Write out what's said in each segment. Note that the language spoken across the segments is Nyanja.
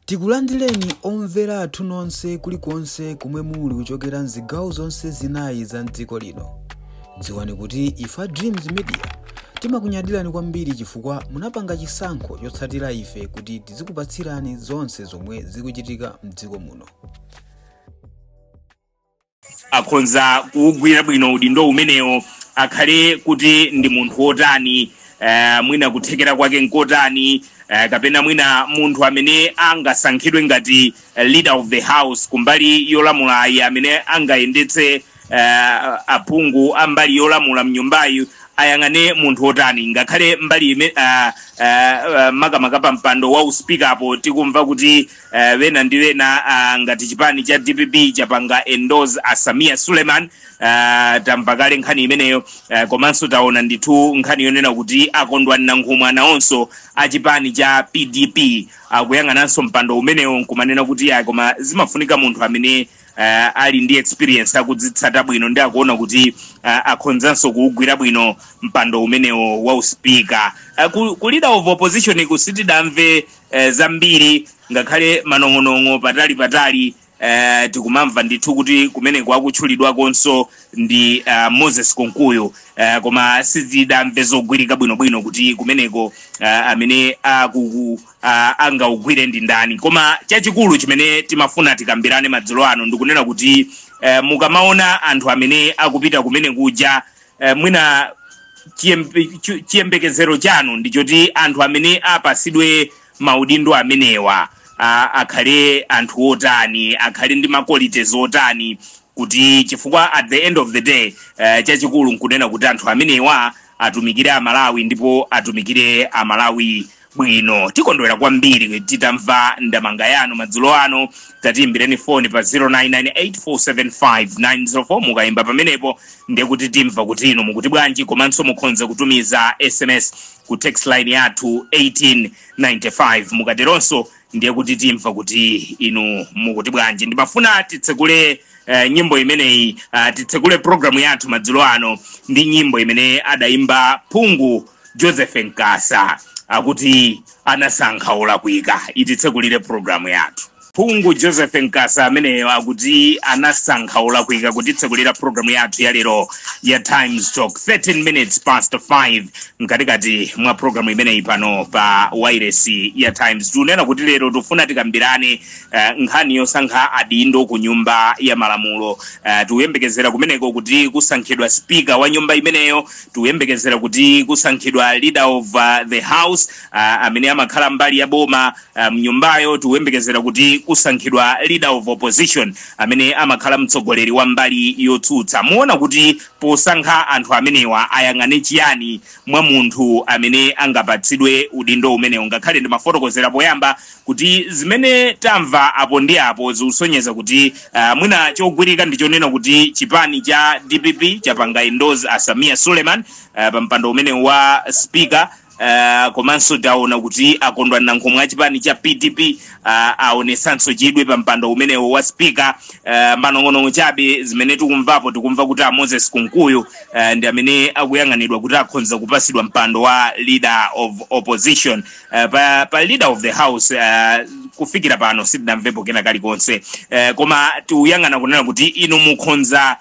Tikulandireni omvera athu nonse kulikonse kumwe muli kuchokera mzigawo zonse zinayi za mdziko lino. Dziwani kuti ife Dreams Media timakunyadirani kwambiri chifukwa munapanga chisankho chotsatira ife kuti tizikupatsirani zonse zomwe zikuchitika mdziko muno. Akhonza kuwugwira bwino udindo umenewo, akhale kuti ndi munthu wotani, mwina kuthekera kwake nkotani, kapena mwina munthu amene angasankhidwe ngati leader of the house kumbali yolamulayi, amene angayendetse aphungu ambali yolamula mnyumbayi, ayang'ane munthu wotani? Ngakhale mbali makamaka pa mpando wa uspikapo, tikumva kuti wena ndi wena, ngati chipani cha DPP chapanga endorse a Sameer Suleman. Tamva kale nkhani imeneyo, komanso taona ndithu nkhani yonena kuti a Kondwani Nankhumwa nawonso achipani cha PDP akuyang'ananso mpando umenewo, nkumanena kuti ayi, koma zimafunika munthu amene ali ndi experience, akudzitsata bwino, ndi akuona kuti akhonzanso kuwugwira bwino mpando umenewo wa uspika. Ku leader of opposition kusitidamve zambiri, ngakhale manong'onong'o patali patali. Tikumamva ndithu kuti kumeneko akutchulidwakonso ndi Moses Kunkuyu, koma sizidamve zogwirika bwinobwino kuti kumeneko amene angaugwire ndi ndani. Koma chachikulu chimene timafuna tikambirane madzulo ano ndikunena kuti mukamaona anthu amene akupita kumene kuja, mwina chiyembekezero chanu ndichoti anthu amene apasidwe maudindo amenewa akhale anthu otani, akhale ndi ma qualities otani? Kuti chifukwa at the end of the day, chachikulu nkunena kuti anthu amenewa atumikire Amalawi, ndipo atumikire Amalawi bwino. Tikondwera kwambiri titamva ndamanga yanu madzulo ano. Tatiyimbireni foni pa 0998475904. Mukayimba pamenepo ndiye kuti timva kuti inu mukuti bwanji. Komanso mukhoza kutumiza SMS ku text line yathu 1895. Mukateronso ndiye kuti timva kuti inu mukuti bwanji. Ndimafuna titsekule nyimbo imeneyi, titsekule programu yathu madzulo ano ndi nyimbo imene adayimba phungu Joseph Nkasa, akuti "Anasankha Olakwika". Ititsekulire programu yathu phungu Joseph Nkasa ameneyo, akuti "Anasankha Olakwika", kutitsekulira programu yathu ya lero ya Times Talk, 13 minutes past 5, mkatikati mwa programu imeneyi pano pa wairesi ya Times. Tunena kuti lero tifuna tikambirane nkhani yosankha adindo ku Nyumba ya Malamulo. Tikuyembekezera kumeneko kuti kusankhidwa speaker wa nyumba imeneyo, tikuyembekezera kuti kusankhidwa leader of the house, amene amakhala mbali ya boma mnyumbayo, tikuyembekezera kuti kusankhidwa leader of opposition, amene amakhala mtsogoleri wa mbali yotsutsa. Muona kuti posankha anthu amenewa ayang'ane chiyani mwa munthu amene angapatsidwe udindo umenewo? Ngakhale ndimafotokozera poyamba kuti zimene tamva apo ndi apo zikusonyeza kuti mwina chogwirika ndi chonena kuti chipani cha DPP chapanga endorse a Sameer Suleman pa mpando umenewu wa speaker. Komanso taona kuti a Kondwani Nankhumwa a chipani cha PDP aonesanso chidwi pa mpando umenewo wa speaker. Manong'onong'o chabe zimene tikumvapo, tikumva kuti a Moses Kunkuyu ndi amene akuyang'anidwa kuti akhonza kupasidwa mpando wa leader of opposition. Pa leader of the house, kufikira pano sitinamvepo kena kalikonse, koma tikuyang'ana kunena kuti inu mukhonza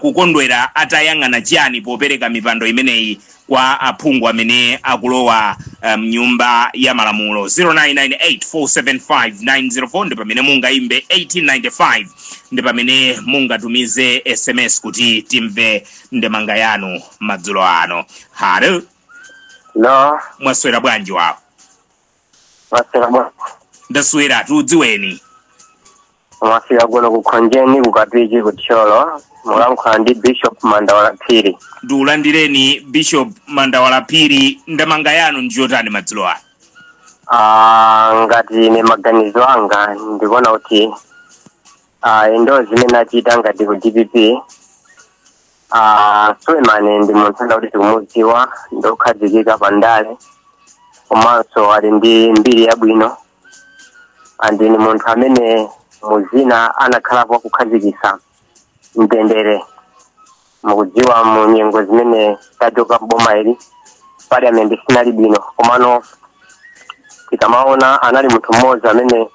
kukondwera atayang'ana chiyani popereka mipando imeneyi kwa aphungu amene akulowa mnyumba ya malamulo? 0998475904 ndi pamene mungayimbe, 1895 ndi pamene mungatumize SMS kuti timve ndemanga yanu madzulo ano. Hello. No. Mwaswera bwanji wawo? Maswera bwa. Ndaswera, tudziweni. Mwafika kuno kukhonjeni kukapiji kuthyolo, mulankhula ndi Bishop Mandawala Phiri. Ndikulandireni, Bishop Mandawala Phiri. Ndemanga yanu ndiyotani madzulo ano? Ah, ngati ine maganizo anga, ndikuona kuti endorse zimene achita ngati ku DPP, Suleiman ndi munthu ena kuti tikumudziwa, ndiokhazikika pa ndale, komanso ali ndi mbiri yabwino, and ni munthu amene muzina anakhalapo kukhazikitsa mtendere. Mukudziwa mu nyengo zimene tachoka mboma ili, parliament sinali bwino, komano tikamaona anali munthu mmodzi amene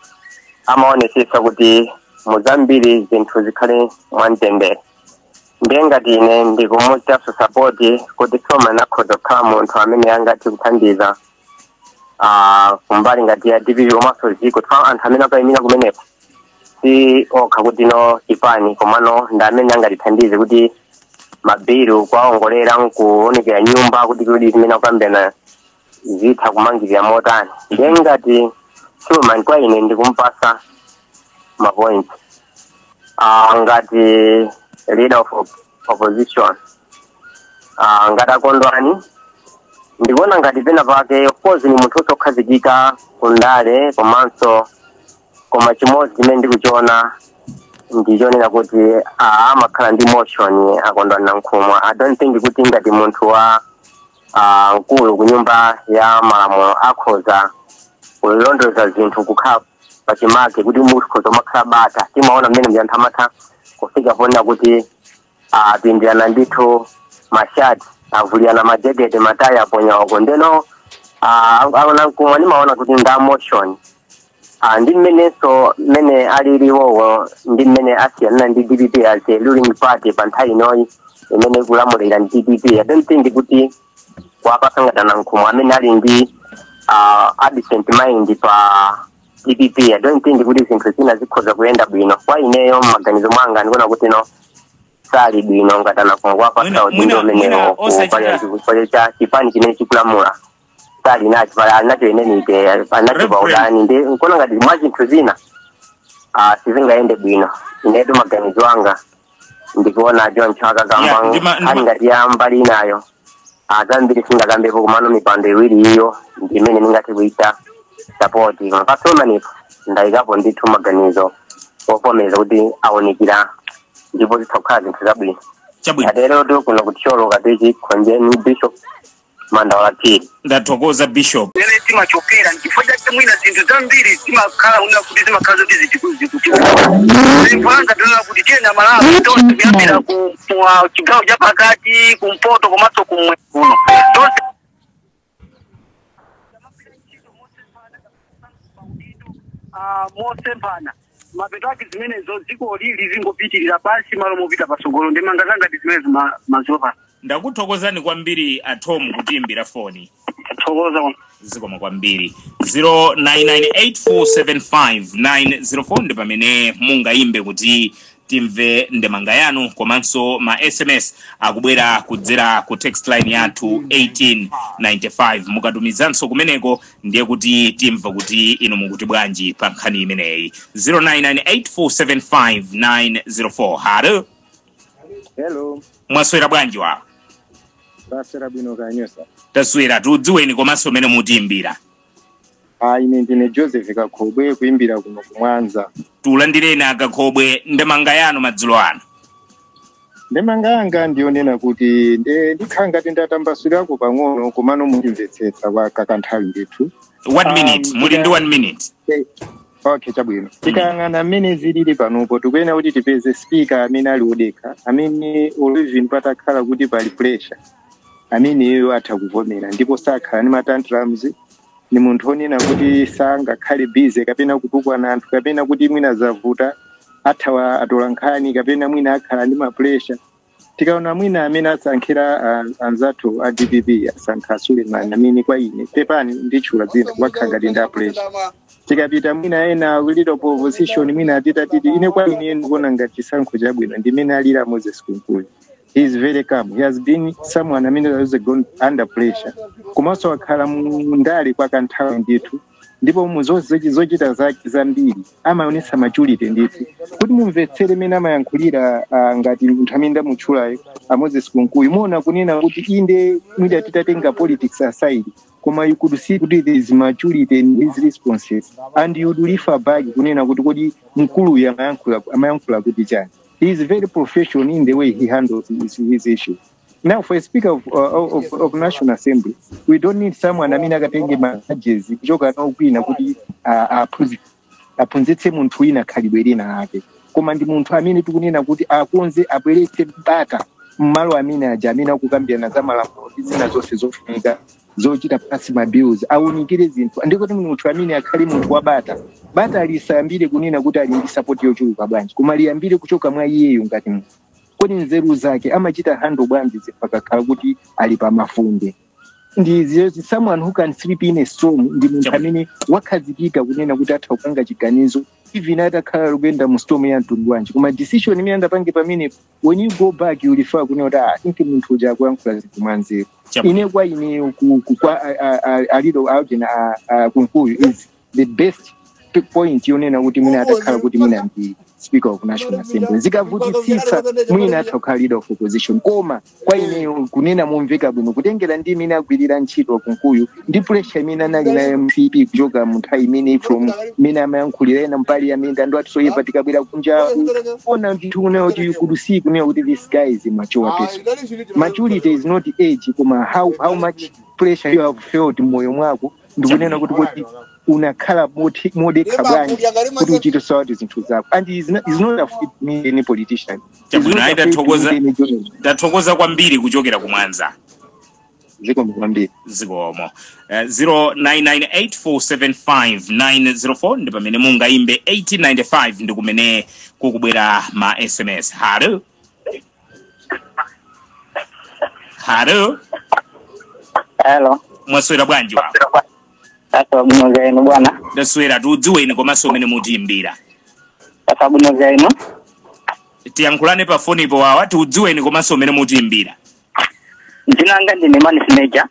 Amaonesesa kuti muzambiri zinthu zikhale mwamtendere. Ndiye ngati ine ndikumuchaso support kuti Suleiman akhoza kukhala munthu amene angathe kuthandiza kumbali ngati ya DPP komanso ziko tfa anthu amene akayimira kumeneko si okha kuti no chipani, komano ndi amene angatithandize kuti mabilu kwaongolera, nkuonekera nyumba kuti zimene akukambirana zitha kumangirira motani. Ndiye ngati Suleiman, kwa ine ndikumpasa ma points. Ngati leader of opposition, ngati akondwani, ndikuona ngati pena pake, of course ni munthu okhazikika kundale komanso, koma chimodzi chimene ndikuchiona ndichonena kuti amakhala ndi motion akondwani Nankhumwa. I don't think kuti ngati munthu wa mkulu ku nyumba ya malamulo akhoza kulondoza zinthu kukhala pachimake kuti mukhoza umakhala bata. Timaona mmene anthu amatha kufika ponena kuti apindirana ndithu mashati, avulirana majaketi, mataya aponya uko. Ndeno Nankhumwa ndimaona kuti nda motion, ndi mmenenso mmene alili wowo ndi mmene asiyanana ndi DPP as a ruling party pa nthawi inoyi imene ikulamulira ndi DPP. I don't think kuti kuwapasa ngati Nankhumwa amene ali ndi absent mind pa DPP, I don't think kuti zinthu zina zikhoza kuyenda bwino. Kwa ineyo, mmaganizo mwanga, ndikuona kuti no, sali bwino ngati Nankhumwa kuwapasa udindo Mwina umenewo osachita cha chipani chimene chikulamula. Sali nacho pali, ali nacho enenite, ali nacho pa Reverend. udani. Ndi nkuona ngati mwa zinthu zina sizingayende bwino. Inetu maganizo anga ndikuona choncho akakamba Yeah, nkhani ngati ya mbali inayo, zambiri singakambepo, komano mipando iwiri iyo ndi imene ndingathe kuita support. Koma pa Suleiman ndayikapo ndithu maganizo ovomereza kuti awunikira ndipo zitha kukhala zinthu zabwino. Chabwino. Atero tu kuno kuthyolo katichi Khonjeni, Bishop Mandawala Phiri. Ndathokoza, Bishop. Imene timachokera nchifukwa chake mwina zinthu zambiri zimakhala una kuti zimakhala zoti zikutimpanga. Tinena kuti tiyena Malawi tonse, kuyambira ku chigawo cha pakati, kumpoto komanso kumwe kuno, tonse mosemphana, mapeto ake zimenezo dziko lili zingopitirira pansi malo mopita patsogolo. Ndimanga zangati zimenezo mazuwa pano. Ndakuthokozani kwambiri atom kutiimbira foni. Thokoza. Zikoma kwambiri. 0998475904 ndi pamene mungayimbe kuti timve ndemanga yanu, komanso ma SMS akubwera kudzera ku text line yathu 1895. Mukatumizanso kumeneko ndiye kuti timva kuti inu mukuti bwanji pa nkhani imeneyi. 0998475904. Halo. Hello. Mwaswera bwanji wa? Taswera bwino kanyosa. Taswera. Tudziweni komanso mene mutiimbira. Ah, ine ndine Joseph Kakhobwe, kuimbira kuno kumwanza. Tulandireni Akakhobwe, ndemanga yanu madzulo ano. Ndemanga yanga ndionena kuti nde ndikhala ngati ndatambasulirako pang'ono, komano mundimvetsetsa kwa kakanthawi ndithu. One minute. Muli ndi one minute. Okay, chabwino. Tikayang'ana mmene zilili panopo, tikuyenera kuti tipeze speaker amene ali wodekha, amene even patakhala kuti pali pressure, ameneyo atha kuvomera ndipo sakhala ndi ma tantrums. Ni munthu onena kuti sangakhale busy kapena kutukwana anthu, kapena kuti mwina zavuta athawa atola nkhani, kapena mwina akhala ndi ma pressure. Tikaona mwina amene asankhira anzathu a DPP, asankha Suleiman amene kwa ine, pepani nditchula dzina, wakhala ngati ndi a pressure. Tikapita mwina ena leader of opposition, mwina atita titi, ine kwa ine ndikuona ngati chisankho chabwino ndimene alira Moses Kunkuyu. He is very calm. He has been someone amene has gone under pressure, komanso akhala mu ndale kwa kanthawi ndithu, ndipo mu zonse zochita zake zambiri amaonetsa maturity ndithu. Kuti mumvetsere mmene amayankhulira ngati munthu amene ndamutchulayo a Moses Kunkuyu, muona kunena kuti inde mwina titatenga politics aside, koma you could see kuti there is maturity in his responses and you would refer back kunena kuti kodi mkuluyu amayankhula kuti chani. He is very professional in the way he handles his issue. Now, for a speaker of National Assembly, we don't need someone amene akatenge ma judges kuchoka nawo kwina kuti aphunzitse munthu wina khalidwe lina lake, koma ndi munthu amene tikunena kuti akonze, abweretse bata mmalo amene aja amene akukambirana za malamulo ndi zina zonse zofunika. Zochita pass ma bills, awunikire zinthu, ndikuti munthu amene akhale munthu wabata bata lisayambire kunena kuti ali ndi support yochuluka bwanji, koma liyambire kuchoka mwa iyeyo ngati munthu. Kodi nzeru zake amachita handle bwanji zipakakhala kuti ali pamafunde? Ndi someone who can sleep in a storm. Ndi munthu amene wakhazikika kunena kuti atha kupanga chiganizo even atakhala kuyenda mu storm ya mtundu wanji, koma decision imene angapange pamenepo, when you go back, you refer kunena kuti, "Ah, I think munthu uja akuyankhula zinthu mwanzeru." Ine kwa ineyo kwa alilo aujena Kunkuyu is the best point yonena kuti mwina atakhala kuti mwina ndi Speaker of National Assembly, zikavutitsitsa mwina atha kukhala Leader of Opposition. Koma kwa ineyo, kunena momveka bwino, kutengera ndi imene agwirira ntchito Kunkuyu ndi pressure imene anali nayo MCP kuchoka mu nthawi imene from imene amayankhulira ena m'parliament, anthu atisoyepa tikabwera kunja ona ndithu kunena kuti you could see kunena kuti this guy is a mature person. Maturity is not age, koma how much pressure you have felt mmoyo mwako, ndikunena kuti unakhala modekha bwanji kuti uchite sort zinthu zako. And he is not afraid to meet any politician. He's Chabwino. not Ayi, afraid to tathokoza. meet any journalist. Tathokoza kwambiri kuchokera kumwanza. Zikomo kwambiri. Zikomo. 0998475904 ndi pamene mungayimbe, 1895 ndi kumene kukubwera ma SMS. Hello, hello. Hello. Mwaswera bwanji wawo? Sasa bwino zainu, bwana. Ndaswera. Tiudziweni komanso umene mutiyimbira. Sasa bwino zainu. Tiyankhulane pa fonipo wawa. Tiudziweni komanso umene mutiyimbira. Dzina langa ndine Manis Major.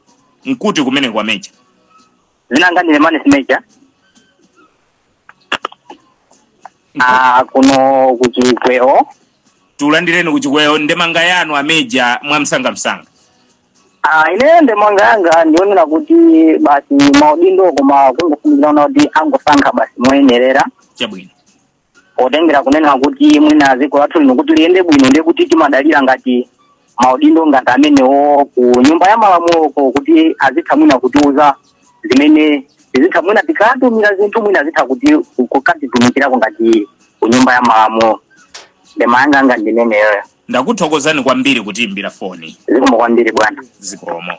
Nkuti kumene kwa Major? Dzina langa ndine Manis Major. Ah, kuno kuChikwewo. Tiulandireni kuChikwewo. Ndemanga yanu, a Major, mwamsangamsanga. Ah, ine ndemanga yanga ndionera kuti basi maudindo, koma kungofunikira kuti angosankha basi moyenerera. Potengera kunena kuti mwina dziko lathu lino kuti liyende bwino, ndiye kuti timadalira ngati maudindo ngati amenewo ku Nyumba ya Malamulo, kuti azitha mwina kutiuza zimene zitha, mwina tikatumira zinthu, mwina zitha kuti kukatitumikirako ngati ku Nyumba ya Malamulo. Ndemanga yanga ndimeneyoyo. Ndakuthokozani kwambiri kutiyimbira foni. Zikomo kwambiri, bwana. Zikomo.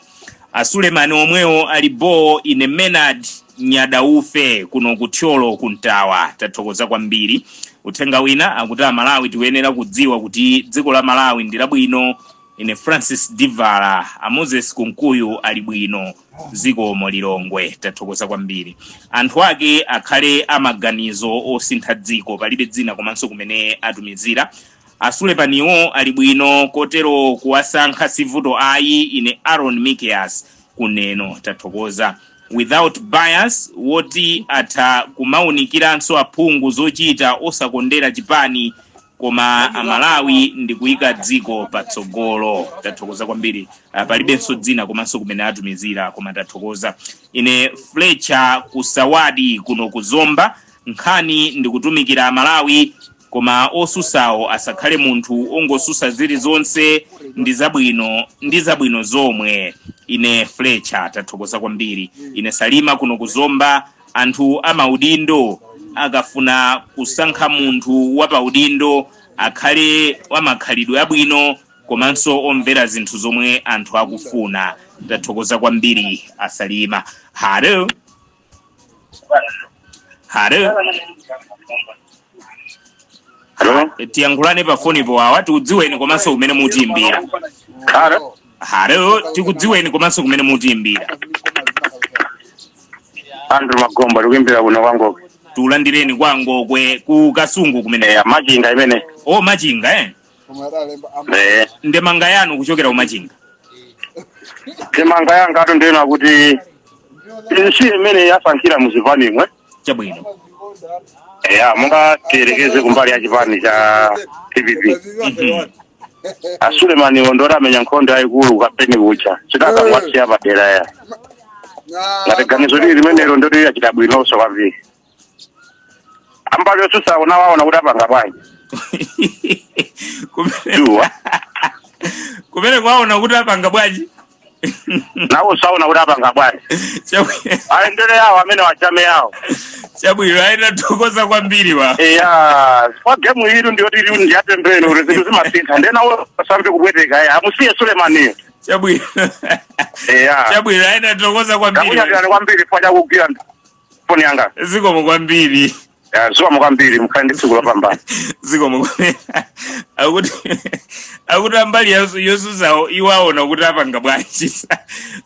Asulemani omwewo ali bo. Ine Menard Nyadaufe kuno kuThyolo kuntawa. Tathokoza kwambiri. Uthenga wina akuti, "Amalawi tikuyenera kudziwa kuti dziko la Malawi ndi labwino." Ine Francis Divala. A Moses Kunkuyu ali bwino, zikomo. Lilongwe. Tathokoza kwambiri. Anthu ake akhale amaganizo osintha dziko. Palibe dzina komanso kumene atumizira. Asulepaniwo ali bwino, kotero kuwasankha sivuto ayi. Ine Aaron Mikias kuneno. Tathokoza. Without bias, woti atha kumawunikiranso aphungu zochita, osakondera chipani, koma Amalawi ndi kuyika dziko patsogolo. Tathokoza kwambiri. Palibenso dzina komanso kumene atumizira, koma tathokoza. Ine Fletcher Kusawadi kuno kuZomba. Nkhani ndikutumikira Amalawi, koma osusawo asakhale munthu ongosusa zilizonse ndi zabwino, ndi zabwino zomwe. Ine Fletcher. Tathokoza kwambiri. Ine Salima kuno kuZomba. Anthu amaudindo akafuna kusankha munthu wapaudindo, akhale wamakhalidwe abwino komanso omvera zinthu zomwe anthu akufuna. Tathokoza kwambiri, aSalima. Hello, hello. Hello? Tiyankhulane pa fonipo awa. Tikudziweni komanso kumene mutiyimbira. Hello? Hello, tikudziweni komanso kumene mutiyimbira. Andrew Magomba, tikuimbira kuno kwaNgokwe. Tiulandireni kwa Ngokwe, ku Kasungu kumene? Eh, Machinga imene. O, Machinga, eh. Eh. Ndemanga yanu kuchokera ku Machinga. Ndemanga yanga atu ndena kuti nsi imene yasankhira muzipani imwe. Eya, monga tiyerekeze kumbali ya chipani cha PPP. Asulemani ndoti amenya nkhondo yayikulu kapeni kucha. Chitakamwasiya padera ya. Ngati ganizo lili limenelo, ndoti lachita bwinonso kwambiri. Ambali osusa unawaona kuti apanga bwanji. Sure. Kumene kwaona kuti apanga bwanji? Nawo saona kuti apanga bwanji. Aendere yawo amene wachame yawo. Chabwino, ayi, tathokoza kwambiri wa. Eya, kwa game ilu ndiyo tili ndiyatembeni kuti zinthu zimasintha, ndena wo sambe kubweteka ya amusiye Sulemani. Chabwino. Eya. Chabwino, ayi, ndathokoza kwambiri. Ndakunyadirani kwambiri chifukwa chakugwira foni yanga. Zikomo kwambiri. Ya, zikomo kwambiri, mukhale ndi tsiku lopambana. Zikomo kwambiri. Akuti ambali yosusawo iwaona kuti apanga bwanji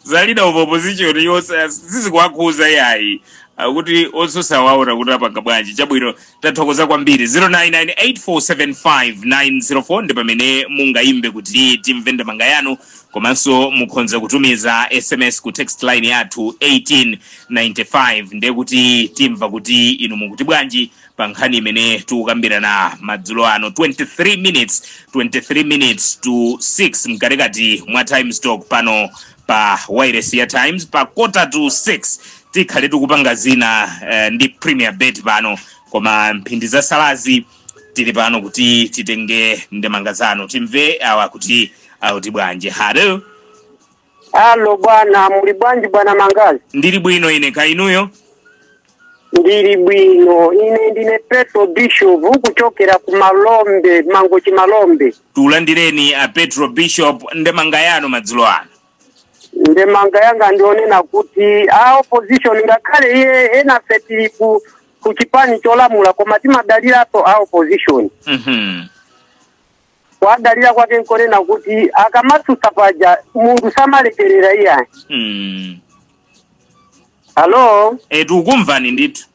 za leader of opposition yonse sizikuwakhuza yayi, akuti osusa waona kuti apanga bwanji. Chabwino, tathokoza kwambiri. 0998475904 ndi pamene mungayimbe kuti timve ndemanga yanu, komanso mukhoza kutumiza SMS ku text line yathu 1895, ndiye kuti timva kuti inu mukuti bwanji pa nkhani imene tikukambirana madzulo ano. 23 minutes to 6, mkatikati mwa Times Talk pano pa wireless ya Times. Pa quarter to 6 tikhale tikupanga zina ndi Premier Bet pano, koma mphindi zasalazi tili pano kuti titenge ndemanga zanu, timve awa kuti akuti bwanji. Halo. Halo bwana, muli bwanji bwana Mangazi? Ndili bwino ine, kainuyo? Ndili bwino, ine ndine Petro Bishop kuchokera ku Malombe, Mangochi Malombe. Tulandireni a Petro Bishop, ndemanga yanu madzulo ano. Ndemanga yanga ndionena kuti a opposition, ngakhale iye enafe tili ku chipani cholamula, koma timadalirapo a opposition. Kwadalira kwake nkonena kuti akamatsutsa paja munthu samalekerera iyayi. Halo? E, tikukumvani ndithu.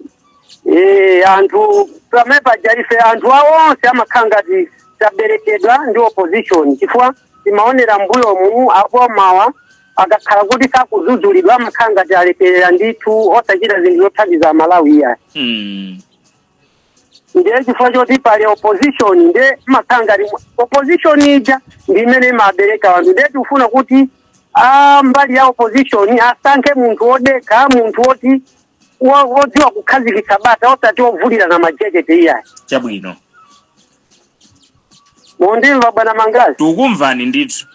Anthu pamene paja ife anthu awo onse amakhala ngati taberekedwa ndi opposition, chifukwa timaonera mbuyomu abomawa akakhala kuti sakudzudzulidwa amakhala ngati alekerera ndithu, osachita zinthu zothandiza Malawi iyayi. Ndiye chifukwa choti pali opposition, ndiye makhala ngati opposition ija ndi imene imabereka anthu. Ndiye tikufuna kuti a mbali ya opposition asankhe munthu wodekha, munthu woti wodziwa kukhazikitsa bata, osati wovulira na majeketi iyayi. Chabwino. Mundimva bwana Mangazi? Tikukumvani ndithu.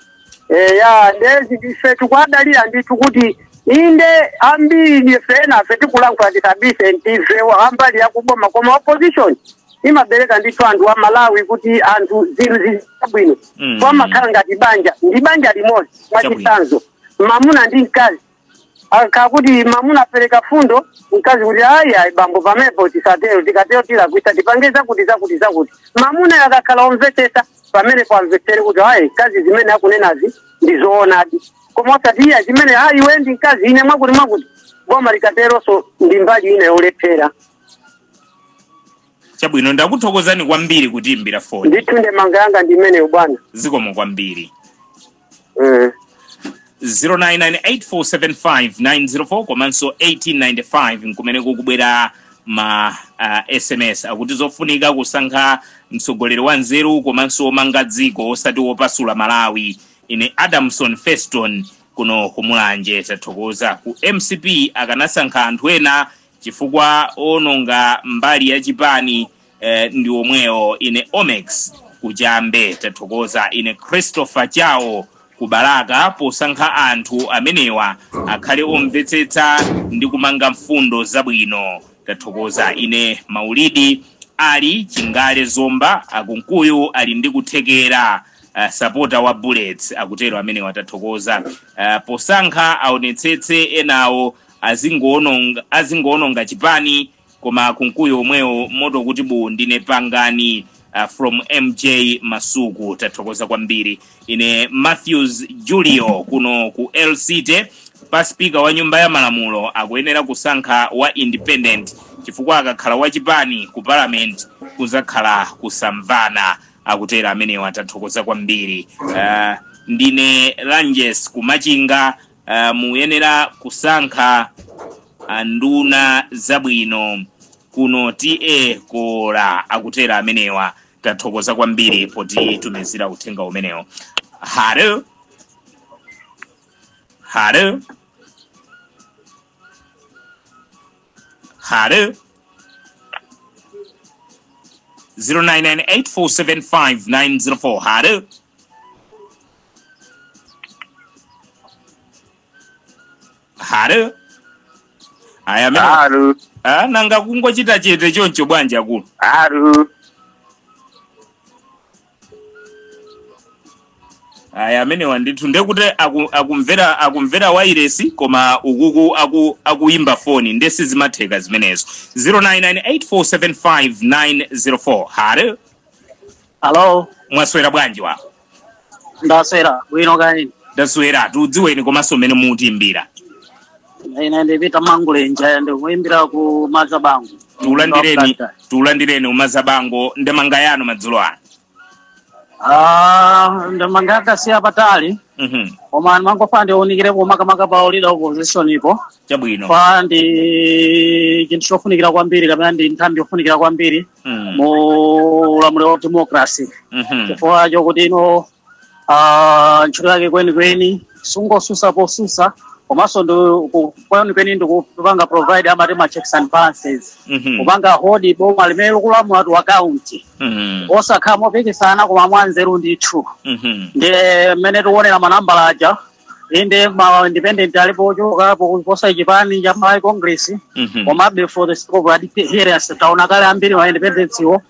Eya, ndezi ife tikwadalira ndithu kuti inde ambiri ife enafe tikulankhula tisabise ndife ambali yakuboma, koma opposition imabereka ndithu anthu wa Malawi kuti anthu zinthu zizabwino. Kwamakhala ngati banja, ndi banja limodzi. Mwachitsanzo, mamuna ndi mkazi, akakuti mamuna apereka fundo, mkazi kuti ayi ayi bambo, pamenepo tisatero, tikatero tilakwitsa, tipange zakuti zakuti zakuti. Mamuna akakhala omvetsetsa, pamenepo amvetsere kuti ayi, mkazi zimene akunenazi ndi zoonadi, koma osati iya zimene ayi iwe ndi mkazi ine mwakuti mwakuti. Boma likateronso ndi mbali ina yolephera. Chabwino, ndakuthokozani kwambiri kutiimbira foni. Ndithu, ndemanga yanga ndi imeneyo bwana. Zikomo kwambiri. 0998475904 komanso 1895 nkumene kukubwera ma SMS. Akuti zofunika kusankha mtsogoleri wa nzeru komanso womanga dziko, osati wopasula Malawi. Ine Adamson Feston kuno kumulanje, tathokoza. Ku MCP akanasankha anthu ena chifukwa ononga mbali ya chipani ndi omwewo. Ine Omex kuchambe, tathokoza. Ine Christopher Chawo kubalaka, posankha anthu amenewa akhale omvetsetsa ndi kumanga mfundo zabwino, tathokoza. Ine Maulidi Ali Chingale Zomba, akunkuyu ali ndi kuthekera, supporter wa Bullets, akutero amene watathokoza. Posankha aonetsetse, enawo azingoononga chipani, koma kunkuyu omwewo moto kuti bu. Ndine Pangani from MJ Masuku, tathokoza kwambiri. Ine Matthews Julio kuno ku L City, pa spika wa nyumba ya malamulo akuyenera kusankha wa independent, chifukwa akakhala wachipani ku parliament kuzakhala kusamvana, akutera amenewa, atathokoza kwambiri. Ndine Langes kumachinga, muyenera kusankha anduna zabwino kuno ta kola, akutera amenewa, tathokoza kwambiri potitumizira uthenga umenewo. Halo, halo, halo. 0998475904. Halo, halo. Aya amene Halo. Ah, nanga kungochita chete choncho bwanji akulu? Halo. Aya, amenewa ndithu ndekuti akumvera wairesi, koma ukuku akuyimba foni, ndesi zimatheka zimenezo. 0998475904. Hello. Hello. Mwaswera bwanji wa? Ndaswera bwino kani. Ndaswera. Tudziweni komanso mmene mutiimbira. Ine ndipita Mangulenja, ndikuimbira ku Mazabango. Tulandireni umazabango, ndemanga yanu madzulo ano. Ah, ndemanga akasiya patali. Koma mangofa ndiwunikirepo makamaka pa leader opposition ipo. Chabwino. Fa ndi chinthu chofunikira kwambiri kapena ndi nthambi yofunikira kwambiri mu ulamuliro wa democracy. Chifukwa chokuti ino ntchito yake kwenikweni sungosusa posusa, komanso ndi kwenikweni ndikupanga provide amati ma checks and balances, kupanga hold boma limene likulamula to account, osakhala mopikisana koma mwanzeru ndithu. Ndi mmene tikuonera manambala aja, inde ma independent alipo ochuluka kuposa chipani cha Malawi Congress, komabe for the sake of adherence taona kale ambiri ma independents iwo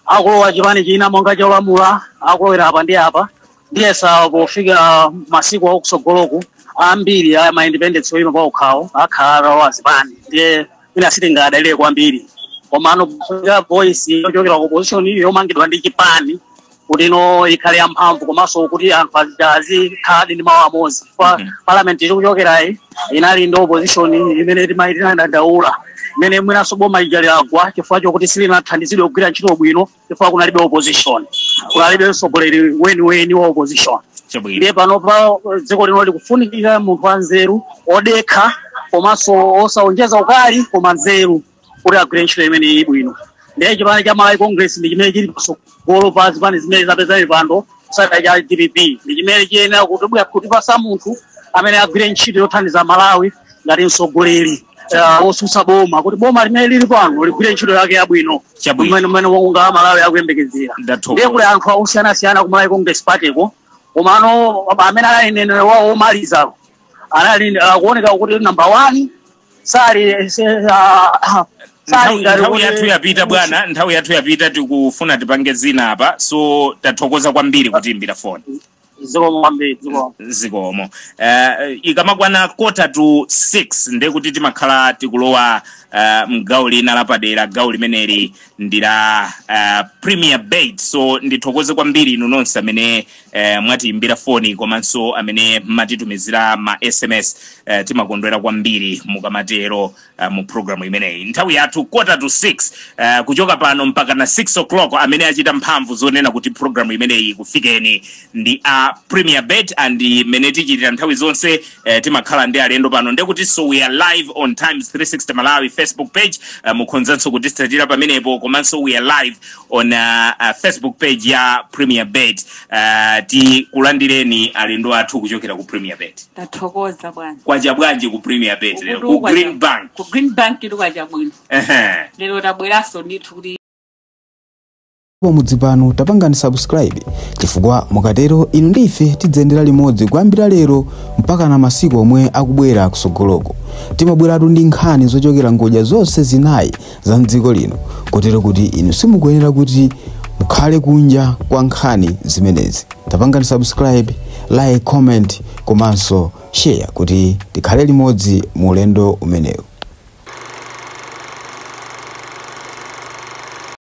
akulowa chipani china monga cholamula, akulowera apa ndi apa. Ndiyesa pofika masiku akutsogoloku ambiri aya ma independents oyima pa okhawo akhala alowa zipani, ndiye mwina sitingadalire kwambiri. Komano kufunika voice yochokera ku opposition yomangidwa ndi chipani kuti ino ikhale yamphamvu, komanso kuti anthu azikhala ndi mawu amodzi. Kwa parliament ikuchokerayi inali ndi opposition imene timayitindandaula, imene mwinanso boma ija lagwa chifukwa chokuti silinathandizidwe kugwira ntchito bwino chifukwa kunalibe opposition, kunalibe mtsogoleri weniweni wa opposition. Ndiye pano pa dziko lino likufunikira munthu wanzeru, odekha, komanso osaonjeza ukali, koma nzeru, kuti agwire ntchito imene bwino. Ndiye chipani cha Malawi Congress ndi chimene chili patsogolo pa zipani zimene zapeza mipando kusata cha DPP, ndi chimene chiyenera kutipasa munthu amene agwire ntchito yothandiza Malawi ngati mtsogoleri wosusa boma, kuti boma limene lili pano ligwire ntchito yake yabwino mmene monga Malawi akuyembekezera. Ndiye kuli anthu osiyanasiyana ku Malawi Congress Party ko, komano amene anali mneneri wawo omaliza anali akuoneka kuti number one sali sali ngati Nthawi yathu yapita bwana, nthawi yathu yapita, tikufuna tipange zina apa, so tathokoza kwambiri kutiimbira foni. Zikomo kwambiri, zikomo. Zikomo. Ikamakwana 5:45 ndekuti timakhala tikulowa mgawo lina lapadera. Gawo limeneli ndi la Premier Bet. So ndithokoze kwambiri inu nonse amene mwatiimbira foni komanso amene mmatitumizira ma SMS. Timakondwera kwambiri mukamatero mu programu imeneyi. Nthawi yathu 5:45, kuchoka pano mpaka na 6 o'clock, amene achita mphamvu zonena kuti programu imeneyi ikufikeni ndi a Premier Bet. And mmene tichitira nthawi zonse, timakhala ndi alendo pano, ndekuti so we are live on Times 360 Malawi Facebook page. Mukhonzanso kutitsatira pamenepo, komanso we are live on Facebook page ya Premier Bet. Tikulandireni alendo athu kuchokera ku Premier Bet. Tathokoza bwana. Kwacha bwanji ku Premier Bet lero? Ku Green Bank. Ku Green Bank ili kwacha bwino. Lero tabweranso ndithu kuti Pamudzi pano tapangani subscribe, chifukwa mukatero inu ndi ife tidzayendera limodzi kuyambira lero mpaka na masiku omwe akubwera kusogoloko. Timabweratu ndi nkhani zochokera ngodya zonse zinayi za mdziko lino, kotero kuti inu simukuyenera kuti mukhale kunja kwa nkhani zimenezi. Tapangani subscribe, like, comment komanso share kuti tikhale limodzi mu ulendo umenewu.